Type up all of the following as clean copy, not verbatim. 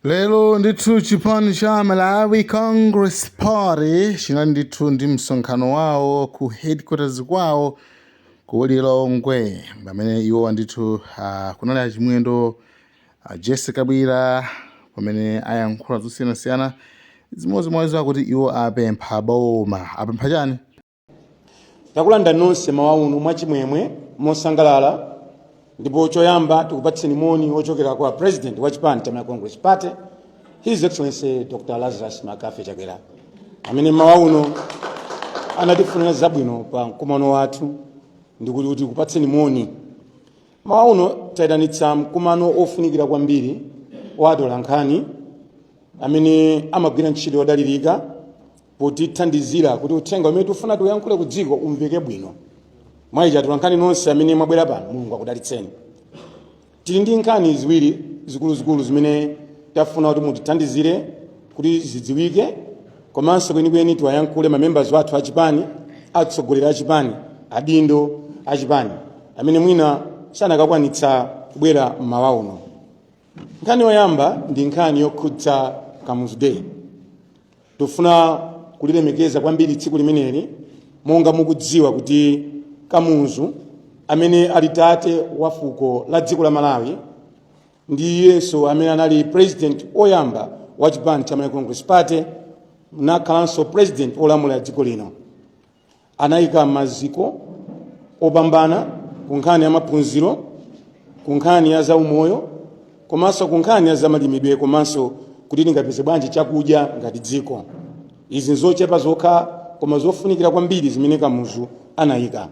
Lero ndithu chipani cha Malawi Congress Party chinali ndithu ndi msonkhano wawo ku headquarters kwawo ku Lilongwe, pamene iwo ndithu kunali achimwendo, Jessie Kabwila, pamene ayankhula zosiyanasiyana. Zimodzimodzi kuti iwo apempha boma. Apempha chani? Takulanda nonse mawa uno mwachimwemwe, mosangalala. Ndipo choyamba tikupatseni moni ochokera kwa President wa chipani cha Malawi Congress Party, His Excellency Dr Lazarus McCarthy Chakwera, amene mawa uno anatifunira zabwino pa mkumano wathu ndikuti kuti kupatseni moni. Mawa uno tayitanitsa mkumano ofunikira kwambiri wa atolankhani amene amagwira ntchito yodalirika potithandizira kuti uthenga umene tifuna tiuyankhule ku dziko umveke bwino. Mwayichi, atolankhani nonse amene mwabwera pano, Mulungu akudalitseni. Tili ndi nkhani ziwiri zikuluzikulu zimene tafuna kuti mutithandizire kuti zidziwike, komanso kwenikweni tiwayankhule mamembers athu achipani, atsogoleri achipani, adindo achipani amene mwina sanakakwanitsa kubwera mmawa uno. Nkhani yoyamba ndi nkhani yokhudza Kamuzu Day. Tifuna kulilemekeza kwambiri tsiku limeneli. Monga mukudziwa kuti Kamuzu, amene ali tate wa fuko la dziko la Malawi, ndi iyenso amene anali president oyamba wa chipani cha Malawi Congress Party, nakhalanso president olamulira dziko lino, anayika maziko opambana ku nkhani ya maphunziro, ku nkhani ya zaumoyo, komanso ku nkhani ya zamalimidwe, komanso kuti tingapeze bwanji chakudya ngati dziko. Izi nzochepa zokha koma zofunikira kwambiri zimene Kamuzu anayika.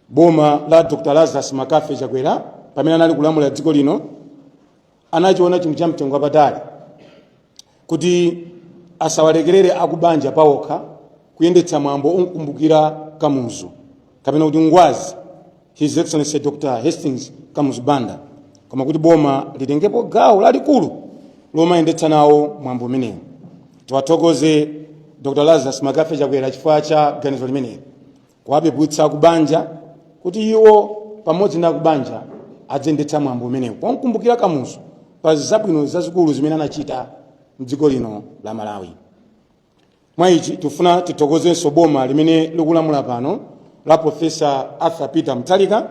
Boma la Dr Lazarus McCarthy Chakwera, pamene anali kulamulira dziko lino, anachiona chinthu cha mtengo wapatali kuti asawalekerere akubanja pawokha kuyendetsa mwambo onkumbukira Kamuzu, kapena kuti ngwazi, His Excellency Dr Hastings Kamuzu Banda, koma kuti boma litengepo gawo lalikulu lomayendetsa nawo mwambo umenewu. Tiwathokoze Dr Lazarus McCarthy Chakwera chifukwa cha ganizo limeneli, kuwapeputsa akubanja kuti iwo pamodzi ndi akubanja adziyendetsa mwambo umenewu ponkumbukira Kamuzu pa zabwino zazikulu zimene anachita mdziko lino la Malawi. Mwa ichi, tifuna tithokozenso boma limene likulamula pano la Professor Arthur Peter Mutharika,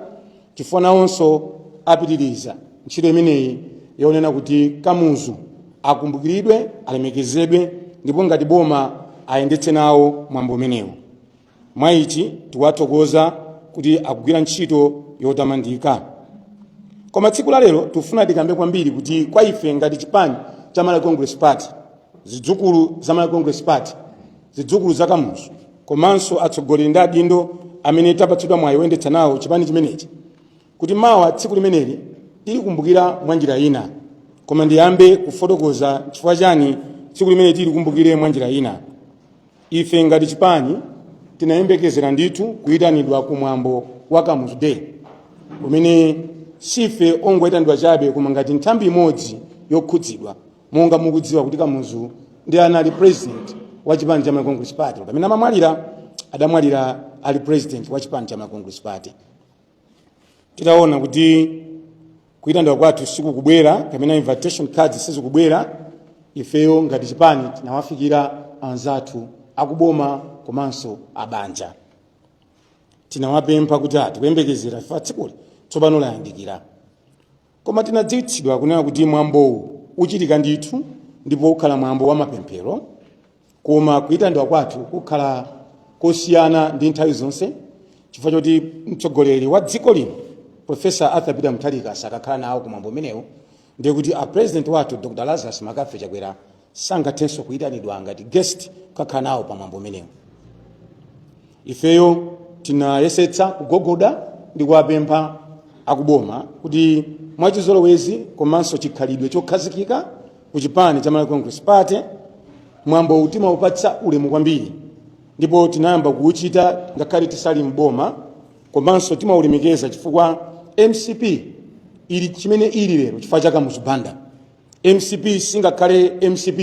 chifukwa nawonso apitiriza ntchito imeneyi yonena kuti Kamuzu akumbukiridwe, alemekezedwe, ndipo ngati boma ayendetse nawo mwambo umenewu. Mwa ichi, tiwathokoza kuti akugwira ntchito yotamandika. Koma tsiku la lero tifuna tikambe kwambiri kuti kwa ife ngati chipani cha Malawi Congress Party, zidzukulu za Malawi Congress Party, zidzukulu za Kamuzu, komanso atsogoleri ndi adindo amene tapatsidwa mwayi woyendetsa nawo chipani chimenechi, kuti mawa tsiku limeneli tilikumbukira mwa njira ina. Koma ndiyambe kufotokoza chifukwa chani tsiku limene tilikumbukire mwa njira ina. Ife ngati chipani tinayembekezera ndithu kuyitanidwa kumwambo wa Kamuzu Day, umene sife ongoyitanidwa chabe, koma ngati nthambi imodzi yokhudzidwa. Monga mukudziwa kuti Kamuzu ndi anali president wa chipani cha Malawi Congress Party. Pamene amamwalira, adamwalira ali president wa chipani cha Malawi Congress Party. Titaona kuti kuyitanidwa kwathu sikukubwera kapena invitation cards sizikubwera, ifeyo ngati chipani tinawafikira anzathu akuboma komanso abanja. Tinawapempha kuti tikuyembekezera ife, tsikuli tsopano layandikira. Koma tinadziwitsidwa kunena kuti mwambowu uchitika ndithu ndipo ukhala mwambo wa mapemphero, koma kuyitanidwa kwathu kukhala kosiyana ndi nthawi zonse chifukwa choti mtsogoleri wa dziko lino, Professor Arthur Peter Mutharika, sakakhala nawo kumwambo umenewu. Ndiye kuti a president wathu Dr Lazarus McCarthy Chakwera sangathenso kuyitanidwa ngati guest kukakhala nawo pa mwambo umenewu. Ifeyo tinayesetsa kugogoda ndi kuwapempha akuboma kuti mwachizolowezi komanso chikhalidwe chokhazikika ku chipani cha Malawi Congress Party, mwambo timaupatsa ulemu kwambiri ndipo tinayamba kuwuchita ngakhale tisali mboma, komanso timaulemekeza chifukwa MCP ili chimene ili lero chifukwa cha Kamuzu Banda. MCP singakhale MCP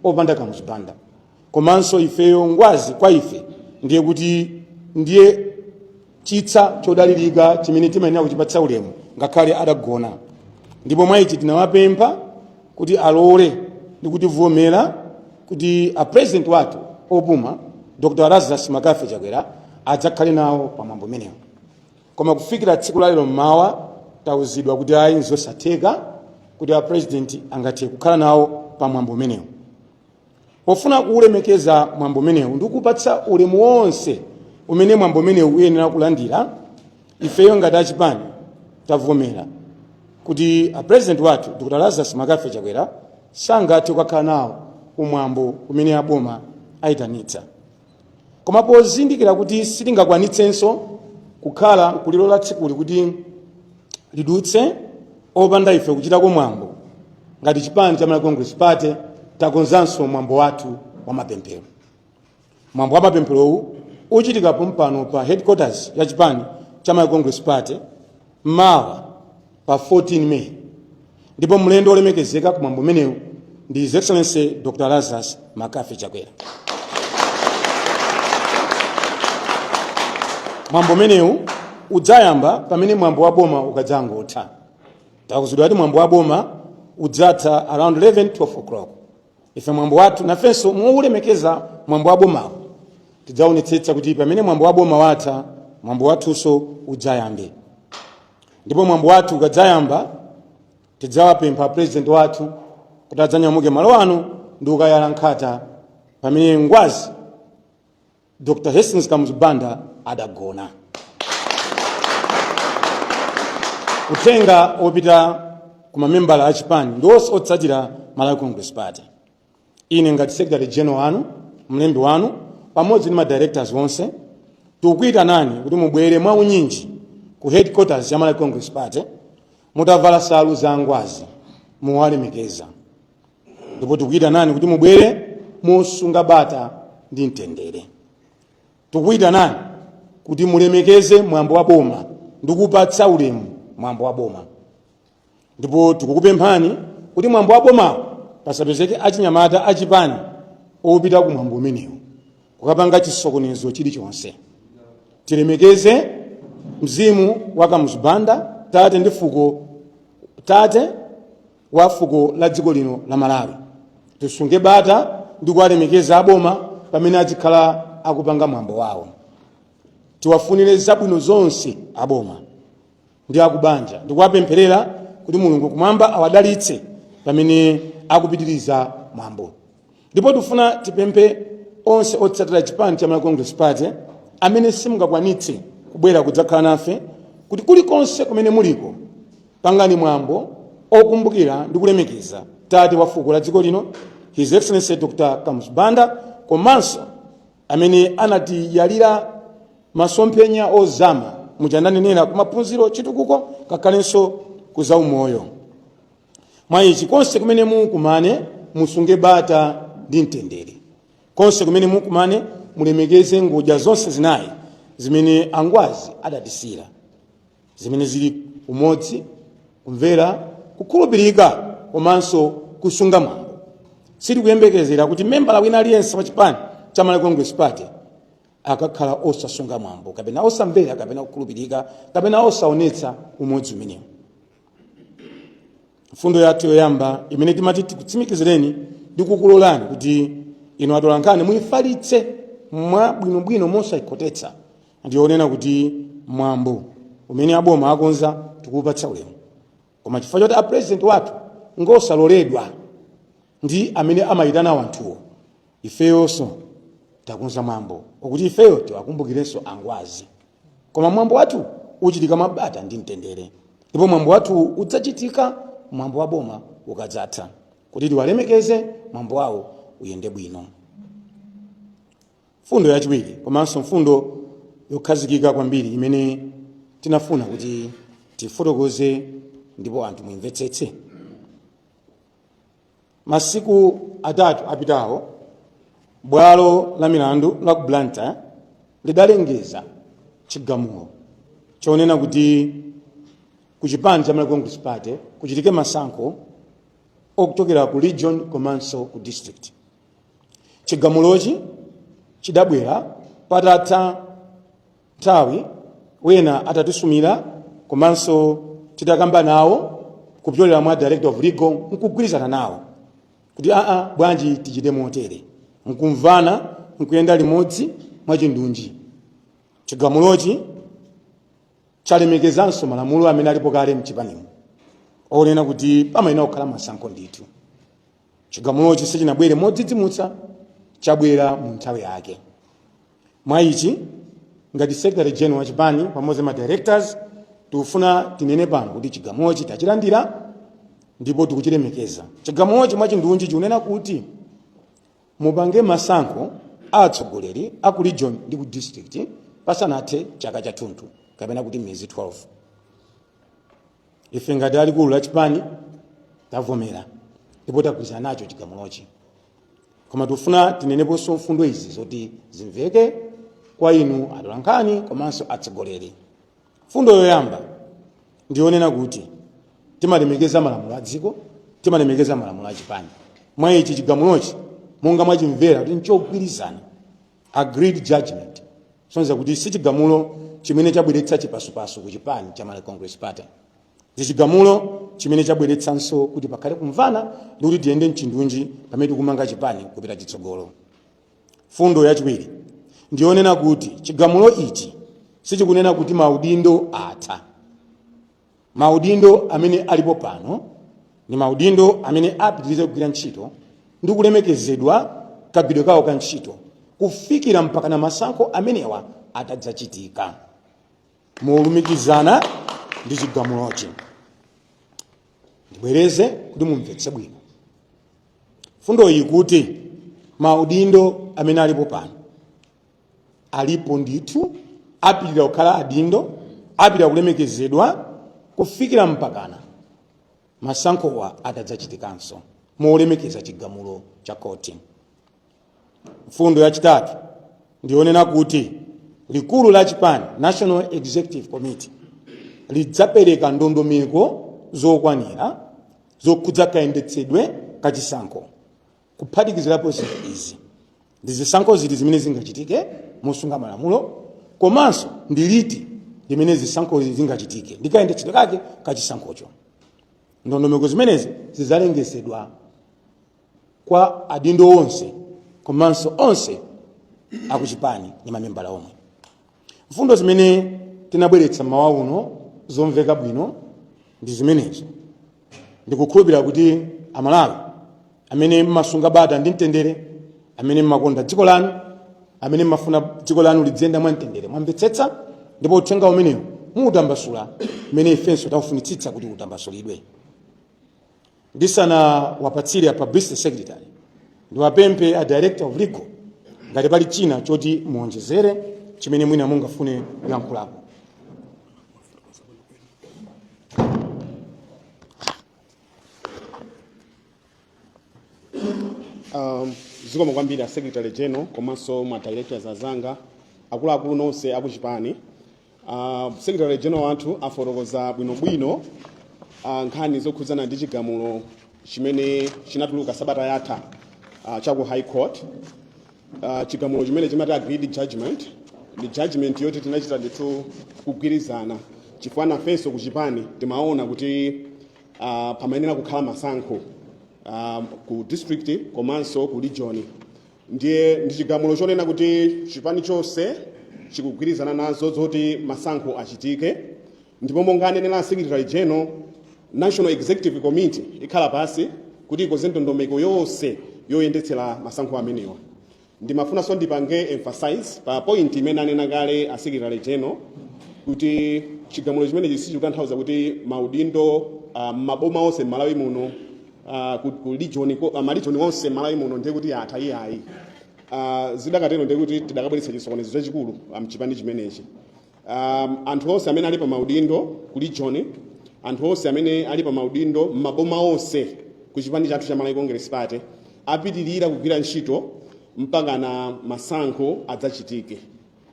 opanda Kamuzu Banda. Komanso ifeyo, ngwazi kwa ife ndiye kuti ndiye chitsa chodalirika chimene timayenera kuchipatsa ulemu ngakhale adagona. Ndipo mwa ichi tinawapempha kuti alole ndi kutivomera kuti a president wathu opuma Dr. Lazarus McCarthy Chakwera adzakhale nawo pa mwambo umenewu. Koma kufikira tsiku la lero mmawa tauzidwa kuti ayi, nzosatheka kuti a president angathe kukhala nawo pa mwambo umenewu. Pofuna kuulemekeza mwambo umenewu ndi kupatsa ulemu wonse umene mwambo umenewu uyenera kulandira, ifeyo ngati achipani tavomera kuti a president wathu Dr. Lazarus McCarthy Chakwera sangathe kukakhala nawo kumwambo umene aboma ayitanitsa. Koma pozindikira kuti sitingakwanitsenso kukhala nkulilola tsikuli kuti lidutse opanda ife kuchitako mwambo, ngati chipani cha Malawi Congress Party takonzanso mwambo wathu wa mapemphero. Mwambo wa mapempherowu uchitika pompano pa headquarters ya chipani cha Malawi Congress Party mawa pa 14 May, ndipo mlendo olemekezeka ku mwambo umenewu ndi His Excellency Dr. Lazarus McCarthy Chakwera. Mwambo umenewu udzayamba pamene mwambo wa boma ukadzangotha. Tauzidwa kuti mwambo wa boma udzatha around 11 12 o'clock. Ife mwambo wathu nafenso mowulemekeza mwambo wa bomawo tidzaonetsetsa kuti pamene mwambo wa boma watha, mwambo wathunso udzayambe. Ndipo mwambo wathu ukadzayamba, tidzawapempha president wathu kuti adzanyamuke malo ano ndi kukayala nkhata pamene ngwazi Dr. Hastings Kamuzu Banda adagona. Uthenga wopita ku mamembala a chipani ndi onse otsatira Malawi Congress Party. Ine ngati secretary general wanu, mlembi wanu, pamodzi ndi ma directors onse, tikukuyitanani kuti mubwere mwaunyinji ku headquarters ya Malawi Congress Party mutavala salu za ngwazi muwalemekeza. Ndipo tikuyitanani kuti mubwere mosunga bata ndi mtendere. Tikuyitanani kuti mulemekeze mwambo wa boma ndi kupatsa ulemu mwambo wa boma. Ndipo tikukupemphani kuti mwambo wa bomawo pasapezeke achinyamata achipani opita ku mwambo umenewu kukapanga chisokonezo chilichonse. Tilemekeze mzimu wa Kamuzu Banda, tate ndi fuko, tate wa fuko la dziko lino la Malawi. Tisunge bata ndi kuwalemekeza aboma pamene azikhala akupanga mwambo wawo. Tiwafunire zabwino zonse aboma ndi akubanja ndi kuwapempherera kuti Mulungu kumwamba awadalitse pamene akupitiriza mwambo. Ndipo tifuna tipemphe onse otsatira chipani cha Malawi Congress Party amene simungakwanitse kubwera kudzakhala nafe kuti kulikonse kumene muliko pangani mwambo okumbukira ndi kulemekeza tate wa fuko la dziko lino His Excellency Dr. Kamuzu Banda, komanso amene anatiyalira masomphenya ozama muchandanenera kumaphunziro, chitukuko, kakhalenso ku zaumoyo. Mwa ichi, konse kumene mukumane musunge bata ndi mtendere. Konse kumene mukumane mulemekeze ngodya zonse zinayi zimene angwazi adatisiyira, zimene zili umodzi, kumvera, kukhulupirika komanso kusunga mwambo. Sitikuyembekezera kuti membala wina aliyense wa chipani cha Malawi Congress Party akakhala osasunga mwambo kapena osamvera kapena kukhulupirika kapena osaonetsa umodzi umenewu. Mfundo yathu yoyamba imene timati tikutsimikizireni ndi kukulolani kuti inu atolankhani muyifalitse mwa bwinobwino mosayikhotetsa ndiyonena kuti mwambo umene aboma akonza tikuwupatsa ulemu, koma chifukwa choti a president wathu ngosaloledwa ndi amene amayitana wanthuwo, ifeyonso takonza mwambo okuti ifeyo tiwakumbukirenso angwazi. Koma mwambo wathu uchitika mwabata ndi mtendere, ndipo mwambo wathu udzachitika mwambo wa boma ukadzatha, kuti tiwalemekeze, mwambo wawo uyende bwino. Mfundo yachiwiri komanso mfundo yokhazikika kwambiri imene tinafuna kuti tifotokoze ndipo anthu muimvetsetse, masiku 3 apitawo bwalo la milandu la ku Blantyre lidalengeza chigamulo chonena kuti ku chipani cha Malawi Congress Party kuchitike masankho okuchokera ku region komanso ku district. Chigamulochi chidabwera patatha nthawi wena atatisumira komanso titakamba nawo Kupyolera mwa director of legal nkugwirizana nawo kuti aa, bwanji tichite motere, nkumvana, nkuyenda limodzi mwachindunji. Chigamulochi chalemekezanso malamulo amene alipo kale mchipanimo onena kuti pamayenera kukhala masankho ndithu. Chigamulochi sichinabwere modzidzimutsa, chabwera mu nthawi yake. Mwa ichi, ngati secretary general wa chipani pamodzi ma directors, tikufuna tinene pano kuti chigamulochi tachilandira ndipo tikuchilemekeza. Chigamulochi mwachindunji chikunena kuti mupange masankho a atsogoleri a ku region ndi ku district pasanathe chaka chathunthu, kapena kuti miyezi 12. Ife ngati alikulu la chipani tavomera ndipo tagwirizana nacho chigamulochi, koma tikufuna tineneponso mfundo izi zoti zimveke kwa inu atolankhani komanso atsogoleri. Mfundo yoyamba ndiyonena kuti timalemekeza malamulo a dziko, timalemekeza malamulo a chipani. Mwa ichi, chigamulochi monga mwachimvera kuti nchogwirizana, agreed judgment, sonza kuti si chigamulo chimene chabweretsa chipasupasu ku chipani cha Malawi Congress Party. Ndi chigamulo chimene chabweretsanso kuti pakhale kumvana ndi kuti tiyende mchindunji pamene tikumanga chipani kupita chitsogolo. Fundo yachiwiri ndiyonena kuti chigamulo ichi sichikunena kuti maudindo atha. Maudindo amene alipo pano ndi maudindo amene apitirize kugwira ntchito ndi kulemekezedwa kagwiridwe kawo ka ntchito kufikira mpaka na masankho amenewa atadzachitika molumikizana ndi chigamulochi. Ndibwereze kuti mumvetse bwino fundo iyi, kuti maudindo amene alipo pano alipo ndithu, apitirira kukhala adindo, apitirira kulemekezedwa kufikira mpakana masankhowa atadzachitikanso molemekeza chigamulo cha koti. Mfundo yachitatu ndionena kuti likulu la chipani, National Executive Committee, lidzapereka ndondomeko zokwanira zokhudza kayendetsedwe kachisankho, kuphatikizirapo zinthu izi: ndi zisankho ziti zimene zingachitike mosunga malamulo, komanso ndi liti limene zisankhozi zingachitike ndi kayendetsedwe kake kachisankhocho. Ndondomeko zimenezi zidzalengezedwa kwa adindo onse komanso onse akuchipani ndi mamembala omwe. Mfundo zimene tinabweretsa mmawa uno zomveka bwino ndi zimenezo. Ndikukhulupirira kuti Amalawi amene mmasunga bata ndi mtendere, amene mmakonda dziko lanu, amene mmafuna dziko lanu lidziyenda mwamtendere, mwamvetsetsa, ndipo uthenga umenewu muutambasula mmene ifenso taufunitsitsa kuti utambasulidwe. Ndisanawapatsire a publicity secretary, ndiwapemphe a director of legal ngati pali china choti muonjezere chimene mwina mungafune kuyankhulapo. Zikomo kwambiri a secretary general komanso ma directors azanga, akuluakulu nonse akuchipani. Secretary general wathu afotokoza bwinobwino nkhani zokhudzana ndi chigamulo chimene chinatuluka sabata yatha chaku High Court. Chigamulo chimene chimati agreed judgment ndi judgment yoti tinachita ndithu kugwirizana, chifukwa nafenso kuchipani timaona kuti pamayenera kukhala masankho ku district komanso ku region. Ndiye ndi chigamulo chonena kuti chipani chonse chikugwirizana nazo zoti masankho achitike, ndipo monga anenera secretary general, National Executive Committee ikhala pasi kuti ikonze ndondomeko yonse yoyendetsera masankho amenewa. Ndimafunanso ndipange emphasize pa point imene anena kale a secretary general kuti chigamulo chimenechi sichikutanthauza kuti maudindo maboma onse m'Malawi muno, ku region, ma region onse m'Malawi muno ndiye kuti atha, iyayi. Zidakatero ndiye kuti tidakabweretsa chisokonezo chachikulu mchipani chimenechi. Anthu onse amene ali pa maudindo ku region, anthu onse amene ali pa maudindo m'maboma onse ku chipani chathu cha Malawi Congress Party apitirira kugwira ntchito mpaka na masankho adzachitike.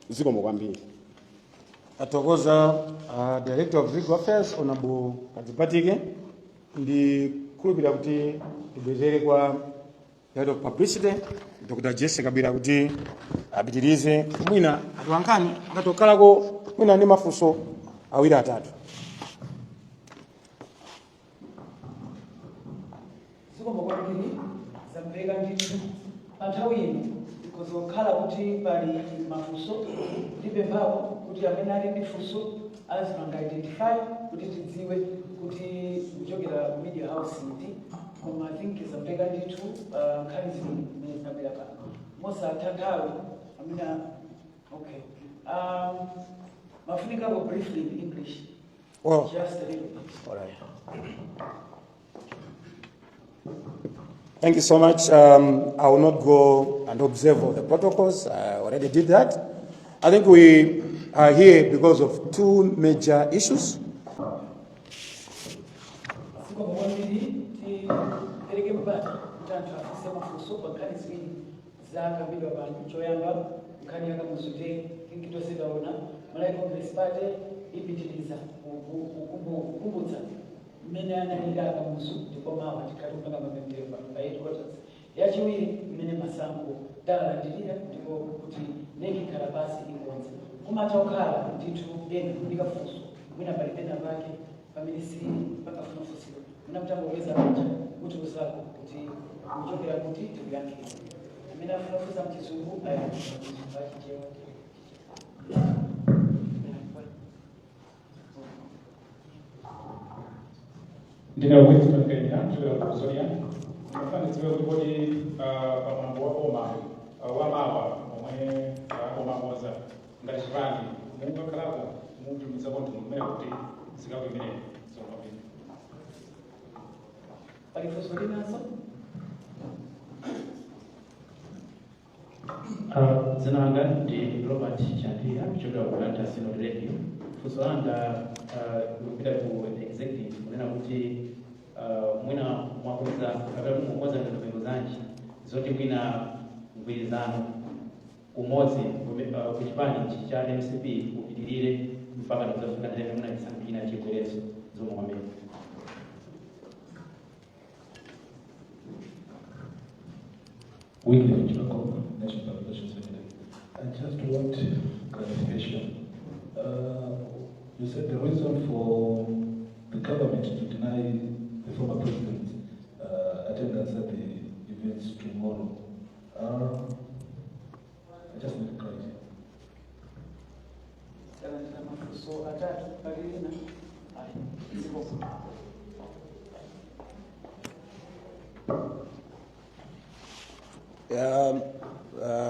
Zikomo kwambiri. Athokoza Director of Legal Affairs, Honorable Kadzipatike. Ndikhulupirira kuti tibwezere kwa Head of Publicity, Dr. Jesse Kabwila, kuti apitirize. Mwina atolankhani akatokhalako mwina ndi mafunso awiri atatu. Kwambiri, zamveka ndithu. Pa nthawi ino ikuzokhala kuti pali mafunso. Ndipemphako kuti amene ali ndi funso azipanga identify kuti tidziwe kuti kuchokera ku media house iti. Koma I think zamveka ndithu pa nkhani ziwiri zimene zinabwera pano. Mosatha nthawi amene, okay, mafunikako briefly in English. Well, just a little bit. All right. Thank you so much. I will not go and observe all the protocols. I already did that. I think we are here because of two major issues. Zikomo kwambiri. Tipereke mpata kuti anthu afunse mafunso pa nkhani ziwiri zakambidwa pano. Choyamba, nkhani ya Kamuzu Day. Think tonse taona Malawi Congress Party ipitiriza kukumbutsa mmene analira Kamuzu, ndipo mawa tikhale kupanga mapemphero pa headquarters. Yachiwiri, mmene masankho talandirira, ndipo kuti NEC ikhala pasi ikonze. Kumatha kukhala ndithu ena ndikafunso, mwina pali pena pake pamene si pakafuna funsidwa, mwina mtangokweza manja kuti uzako kuti kuchokera kuti tikuyankhira. Amene afuna kufunsa mchizungu ayankhe mchizungu, achichewa. Ndine Winston Kenya kuchokera ku Zodiak. Ndimafuna ndidziwe kuti kodi pamwambo wa boma wamawa omwe boma akonza, ngati chipani mungakhalako, mutumizako mtundu mmene kuti zikakuimireni? Zomwe Pali funso linanso? Dzina langa ndi Robert Chandia kuchokera ku Blantyre Synod Radio. Funso langa likupita ku executive, kunena kuti mwina mwakonza kapena mukukonza ndondomeko zanji zoti mwina mgwirizano umodzi ku chipani cha MCP upitirire mpaka ndikudzafika nthawi imene mwina chisankho china chibwerenso? Zomwe kwambiri. Wycliffe Jacob, National Publication Secretary. I just want clarification. You said the reason for the government to deny the former president attendance at the events tomorrow are, I just need clarity. Talandira mafunso atatu. Pali lina? Ayi, zikomo.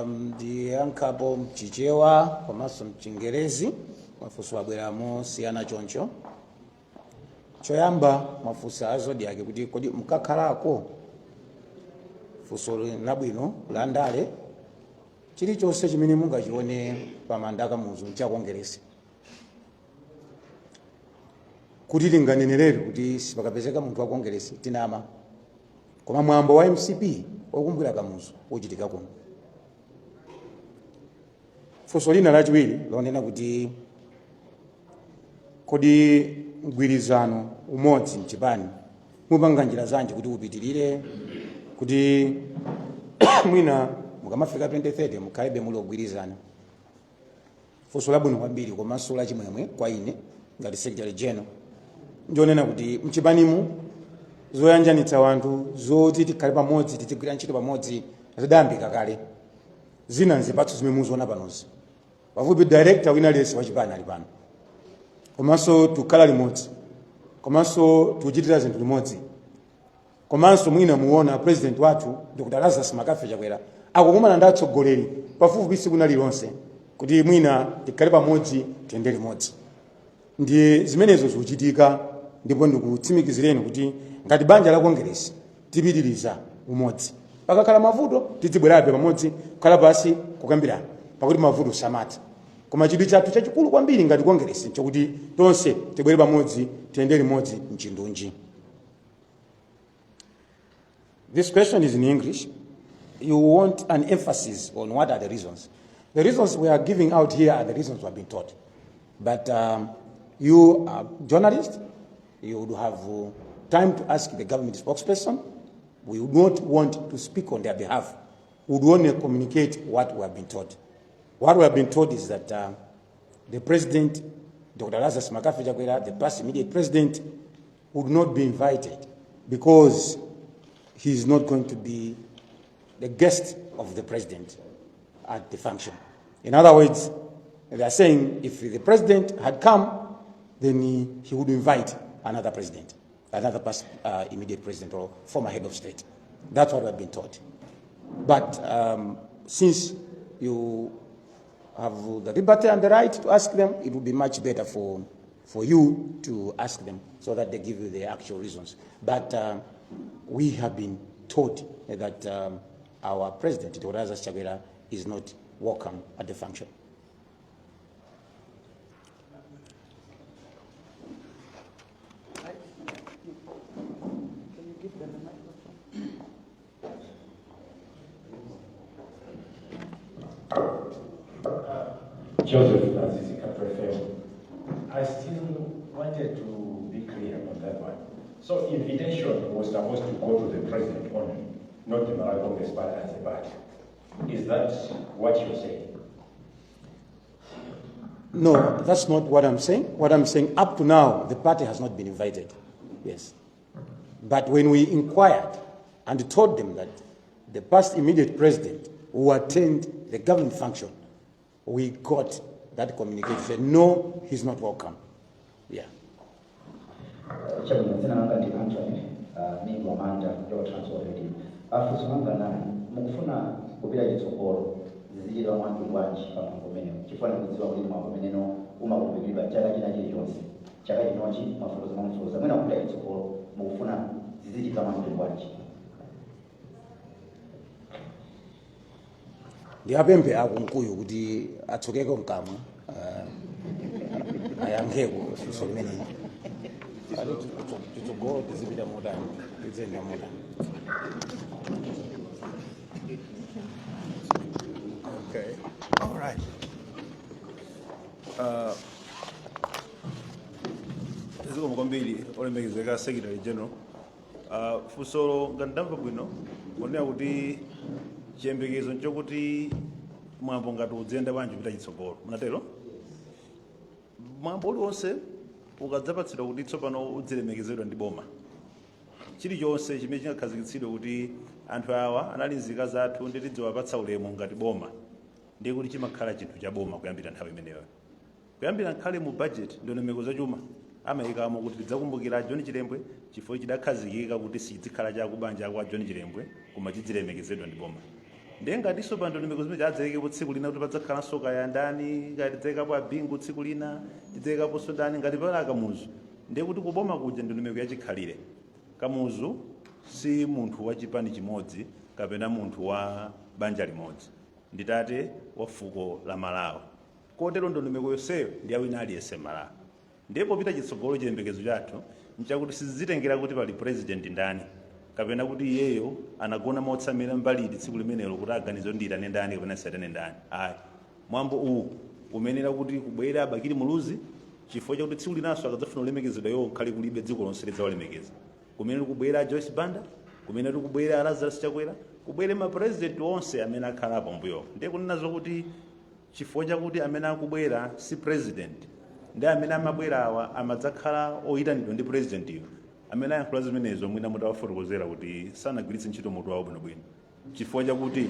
Ndiyankhapo mchichewa komanso mchingerezi, mafunso abwera mosiyana choncho. Choyamba, mafunso a Zodiak kuti kodi mukakhalako, funso labwino la ndale. Chilichonse chimene mungachione pamanda a Kamuzu ncha Kongeresi. Kuti tinganenerere kuti sipakapezeka munthu wa Kongeresi, tinama. Koma mwambo wa MCP wokumbukira Kamuzu uchitika kuno. Funso lina lachiwiri lonena kuti kodi mgwirizano, umodzi mchipani mupanga njira zanji kuti upitirire, kuti mwina mukamafika 2030 mukhalebe muli ogwirizana? Funso labwino kwambiri komanso lachimwemwe kwa ine ngati secretary general ndionena kuti mchipanimu zoyanjanitsa wanthu, zoti tikhale pamodzi, tizigwira ntchito pamodzi, zidayambika kale. Zina nzipatso zimene muziona panozi. Pafupi director wina aliyense wachipani ali pano, komanso tikukhala limodzi, komanso tikuchitira zinthu limodzi. Komanso mwina muona president wathu Dr Lazarus McCarthy Chakwera akukumana ndi atsogoleri pafupifupi tsiku lililonse kuti mwina tikhale pamodzi, tiyende limodzi. Ndiye zimenezo zikuchitika, ndipo ndikutsimikizireni kuti ngati banja la Kongeresi tipitiriza umodzi. Pakakhala mavuto tizibwerabe pamodzi, kukhala pasi, kukambirana, pakuti mavuto samatha. Koma chidwi chathu chachikulu kwambiri ngati Kongeresi nchokuti tonse tibwere pamodzi, tiyende limodzi mchindunji. This question is in English. You want an emphasis on what are the reasons. The reasons we are giving out here are the reasons we have been taught. But you are journalists, you would have time to ask the government spokesperson. We would not want to speak on their behalf. We would only communicate what we have been taught. What we have been told is that the president, Dr. Lazarus McCarthy Chakwera, the past immediate president, would not be invited because he he is not going to be the guest of the president at the function. In other words, they are saying if the president had come, then he would invite another president, another past immediate president or former head of state. That's what we've been taught. But since you have the liberty and the right to ask them, it would be much better for you to ask them so that they give you the actual reasons. But we have been told that our president, Dr. Lazarus Chakwera, is not welcome at the function. Can you give them the microphone? Joseph Azizi, FM. I still wanted to be clear on that one. So invitation was supposed to go to the president only, not the Malawi Congress Party as a party. Is that what you're saying? No, that's not what I'm saying. What I'm saying, up to now, the party has not been invited. Yes. But when we inquired and told them that the past immediate president who attend the government function, we got that communication. Said, no, he's not welcome. Yeah. Chabwino, dzina langa ndi Anthony Mingo Manda kuchoka Transworld Radio. Funso langa nali, mukufuna kupita chitsogolo zizichitwa mwamtundu bwanji pa mwambo umenewu? Chifukwa ndikudziwa kuti mwambo umeneno umakumbukiridwa chaka china chilichonse. Chaka chinochi mwafotokoza mwamufotokoza, mwina kupita chitsogolo mukufuna zizichitwa mwamtundu bwanji? Ndiyapemphe akunkuyu kuti atsukeko mkamwa, ayankheko funso limeneli. Chitsogolo tizipita motani, tiziyenda motani? Okay. All right. Zikomo kwambiri, olemekezeka Secretary General. Funsolo ngati ndamva bwino, onera kuti chiyembekezo nchokuti mwambo ngati udziyenda bwanji kupita chitsogolo, munatero? Mwambo uliwonse ukadzapatsidwa kuti tsopano udzilemekezedwa ndi boma, chilichonse chimene chingakhazikitsidwe kuti anthu awa anali nzika zathu ndi tidziwapatsa ulemu ngati boma, ndiye kuti chimakhala chinthu cha boma kuyambira nthawi imeneyo. Kuyambira nkhale mu budget, ndondomeko zachuma, amayikamo kuti tidzakumbukira John Chilembwe, chifukwa chidakhazikika kuti sichizikhala chakubanja kwa John Chilembwe koma chidzilemekezedwa ndi boma. Ndiye ngatinso pa ndondomeko zimene chadzayikepo tsiku lina kuti padzakhalanso kaya ndani, ngati tidzayikapo abingu tsiku lina, tidzayikaponso ndani, ngati pala Akamuzu, ndiye kuti kuboma kuja ndondomeko yachikhalire. Kamuzu si munthu wa chipani chimodzi kapena munthu wa banja limodzi, ndi tate wa fuko la Malawi. Kotero ndondomeko yonseyo ndi ya wina aliyense Malawi. Ndipo popita chitsogolo, chiyembekezo chathu nchakuti sizitengera kuti pali president ndani kapena kuti iyeyo anagona motsamira mbalidi tsiku limenelo kuti aganize kuti ndiyitane ndani kapena siyitane ndani. Ayi, mwambo uwu umenera kuti kubwera Abakili Muluzi, chifukwa chakuti tsiku linanso akadzafuna kulemekezedwa iwo nkhale kulibe, dziko lonse lidzawalemekeza. Kumene likubwera Joyce Banda, kumene likubwera Lazarus Chakwera, kubwere ma president onse amene akhalapo mbuyo. Ndiye kunena zokuti chifukwa chakuti amene akubwera si president, ndi amene amabwera awa amadzakhala oyitanidwa ndi president iyo, amene ayankhula zimenezo mwina mutawafotokozera kuti sanagwiritse ntchito mutu wawo bwinobwino, chifukwa chakuti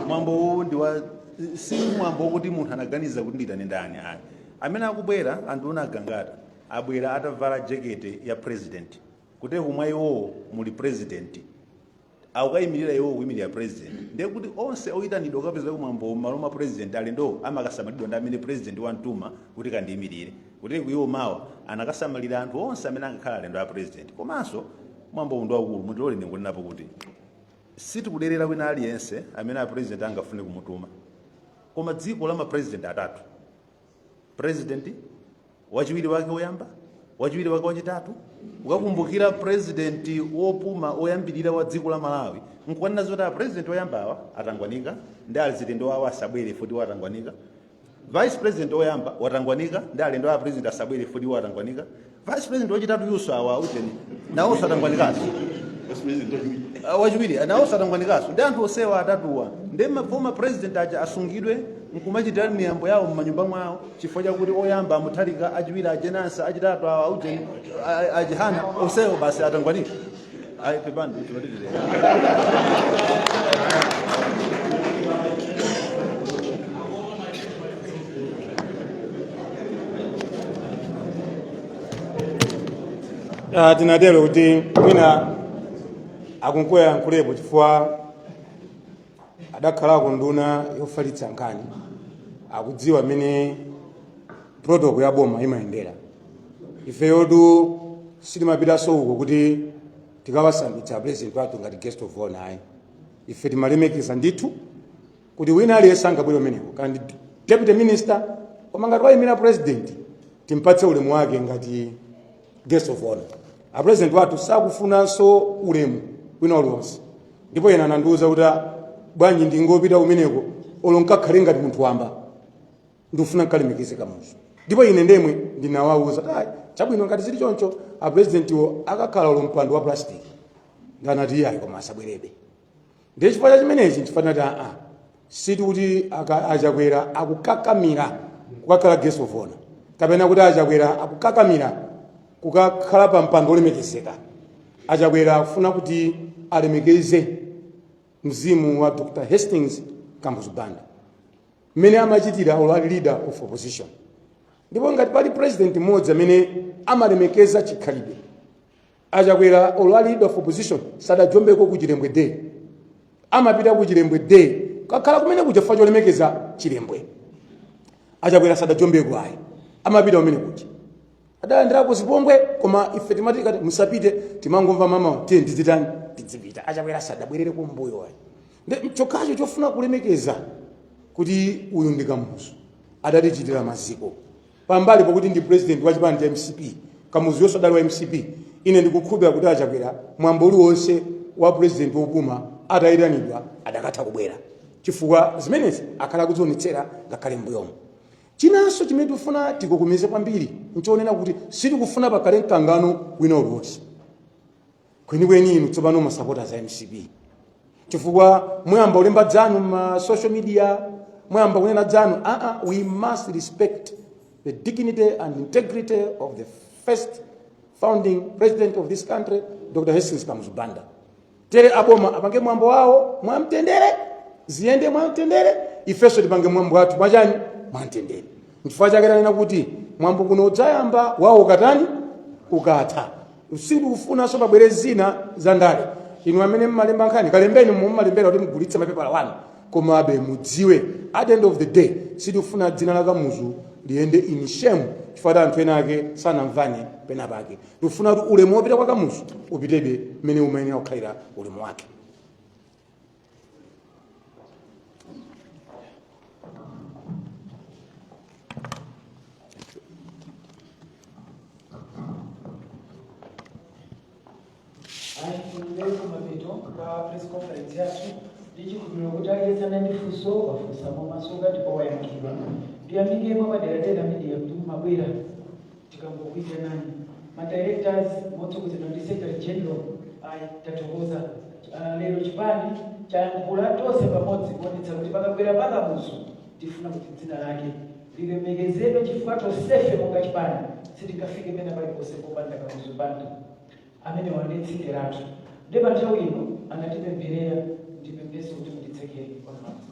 mwambo uwu ndi wa si mwambo wokuti munthu anaganiza kuti ndiyitane ndani. Ayi, amene akubwera andiona agangata abwera atavala jekete ya president, kuti kumwa iwowo muli president, akukayimirira iwo kuyimirira president. Ndiye kuti onse oyitanidwa kukapezeka kumwambo m'malo mwa president, alendo amakasamalidwa ndi amene president wamtuma kuti kandiyimirire. Kuti iwo mawa anakasamalira anthu onse amene angakhala alendo a president. Komanso mwambo uwu ndi waukulu. Mundilole ndingonenapo kuti sitikuderera wina aliyense amene a president angafune kumutuma, koma dziko la ma president atatu, president, wachiwiri wake woyamba, wachiwiri wake wachitatu, ukakumbukira president wopuma oyambirira wa dziko la Malawi, nkukanena zoti a president oyambawa atangwanika ndi alendo awo asabwere futi watangwanika, vice president oyamba watangwanika ndi alendo a president asabwere futi watangwanika, vice president wachitatu yuso awa ujeni nawonso atangwanikanso. Wachiwiri nawonso atangwanikanso, ndi anthu osewa atatuwa, ndi ma former president aja asungidwe. Nkumachitira miyambo yawo m'manyumba mwawo chifukwa chakuti oyamba a Mutharika, achiwiri a Jane Ansah, achitatu awa aujeni a Chihana, onsewo basi atangwanika. Ayi, pepani, timalirire. Tinatero kuti mwina a Kunkuyu ayankhulepo chifukwa adakhalako nduna yofalitsa nkhani, akudziwa mmene protocol ya boma imayendera. Ifeyotu sitimapitanso uko kuti tikawasambitsa president wathu ngati guest of honor, ayi. Ife timalemekeza ndithu kuti wina aliyense angabwere umeneko kandi deputy minister, koma ngati wayimira president timpatse ulemu wake ngati guest of honor. A president wathu sakufunanso ulemu wina uliwonse, ndipo ena anandiwuza kuti, "Ah, bwanji ndingopita umeneko olo nkakhale ngati munthu wamba, ndikufuna nkalemekeze Kamuzu." Ndipo ine ndemwe ndinawawuza, "Ayi, chabwino, ngati zili choncho a presidentiwo akakhala olo mpando wa plastic." Ndanati iyayi, koma asabwerebe. Ndiye chifukwa cha chimenechi nchifukwa tinati aa, sitikuti aChakwera akukakamira kukakhala guest of honor kapena kuti aChakwera akukakamira kukakhala pa mpando olemekezeka. AChakwera akufuna kuti alemekeze mzimu wa Dr Hastings Kamuzu Banda mmene amachitira olo ali leader of opposition. Ndipo ngati pali president mmodzi amene amalemekeza chikhalidwe, aChakwera olo ali leader of opposition sadajombeko ku Chilembwe Day. Amapita ku Chilembwe Day kakhala kumene kuja chifukwa cholemekeza Chilembwe. AChakwera sadajombeko ayi, amapita kumene kuja, adalandirako zipongwe, koma ife timati kati musapite, timangomva mama tiye ndizitani, tidzipita. AChakwera sadabwerere kumbuyo ayi. Ndi chokhacho chofuna kulemekeza kuti uyu ndi Kamuzu, adatichitira maziko. Pambali pokuti ndi president wa chipani cha MCP, Kamuzu yonso adali wa MCP. Ine ndikukhulupirira kuti aChakwera mwambo uliwonse wa president wopuma atayitanidwa adakatha kubwera, chifukwa zimenezi akhala akuzionetsera ngakhale mbuyomo. Chinanso chimene tikufuna tikokomeze kwambiri nchonena kuti sitikufuna pakhale mkangano wina uliwonse kwenikweni inu tsopano masapota za MCP, chifukwa muyamba kulemba dzanu ma social media, muyamba kunena dzanu. Aa, we must respect the dignity and integrity of the first founding president of this country, Dr Hastings Kamuzu Banda. Tere aboma apange mwambo wawo mwamtendere, ziyende mwamtendere, ifenso tipange mwambo wathu mwachani? Mwamtendere. Nchifukwa chake tanena kuti mwambo kuno udzayamba wawo ukatani? Ukatha. Sitikufunanso pabwere zina za ndale. Inu amene mmalemba nkhani, kalembeni mummalembera kuti mugulitse mapepala wanu, komabe mudziwe at the end of the day sitikufuna dzina la Kamuzu liyende in shame chifukwa anthu ena ake sanamvane pena pake. Tikufuna kuti ulemu wopita kwa Kamuzu upitebe mmene umayenera kukhalira ulemu wake. Ayi, tili kumapeto kwa press conference yathu ndi chikhulupiriro kuti aliyense anali ndi funso wafunsa momasuka ndipo wayankhidwa. Ndiyamike mwapaderadera media kuti mumabwera tikangokuitanani, ma directors motsogozedwa ndi secretary general. Ayi, tathokoza. Lero chipani chayankhula tonse pamodzi kuonetsa kuti pakabwera pakamuzu tifuna kuti dzina lake lilemekezedwe, chifukwa tonsefe monga chipani sitingafike pena paliponse popanda Kamuzu Banda amene wande tsinde lathu. Ndi pa nthawi ino anatipempherera, ndipempheso kuti mutitsekere kwammadzi.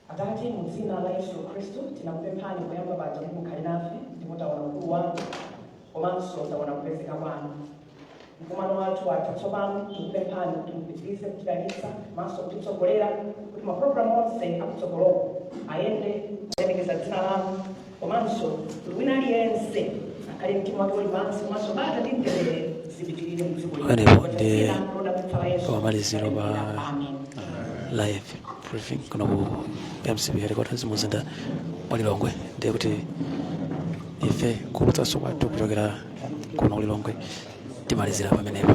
Atate, mu dzina la Yesu Khristu, tinakupemphani poyamba paja kuti mukhale nafe, ndipo taona ukulu wanu komanso taona kupezeka kwanu. Mkumano wathu watha tsopano. Tikupemphani kuti mupitirize kutidalitsa komanso kutitsogolera kuti mapulogalamu onse akutsogoloko ayende kulemekeza dzina lanu, komanso kuti wina aliyense akhale mtima wake uli pansi, komanso bata ndi mtendere zipitirire mu dziko lino. Pamenepo ndi Dzina lodabwitsa la Yesu pamaliziro pa Amen. live briefing kuno ku MCP headquarters muzinda wa Lilongwe. Ndiye kuti ife kuulutsanso kwathu kuchokera kuno ku Lilongwe timalizira pamenepo.